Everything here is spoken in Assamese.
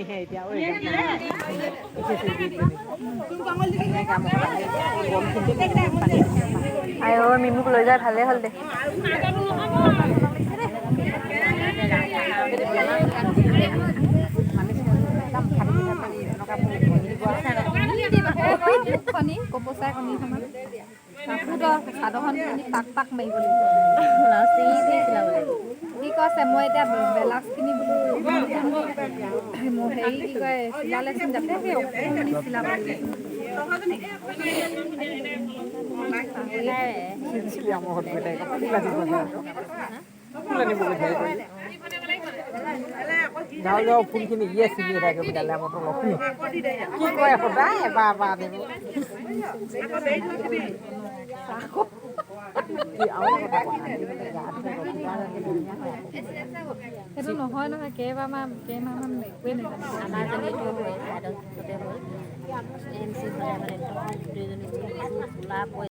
এতিয়া ঐ, আই অ' মিমুক লৈ যায়, ভালেই হ'ল দে। কণী কপচাই কণী সমান কাপোৰ চাদৰখন পিন্ধি পাক পাক মাৰিব লাগিব। সি কৈছে, মই এতিয়া ব্লাউজখিনি বোলো মোৰ হেৰি কি কয় চিলালেচোন, যাতে সেই অকণমানি চিলাব লাগিব। যাওঁ যাওঁ, ফুলখিনি ইয়ে ছিঙি থাকে বোলে। আমাৰ তলত কি কয়, সদায় এবাৰ এবাৰ আনিব। সেইটো নহয় নহয়, কেইবামাহ কেইমাহমান একোৱেই নাজানে। আমাৰজনীটো হ'ল, এম চি হ'লে মানে দুজনী কোলা।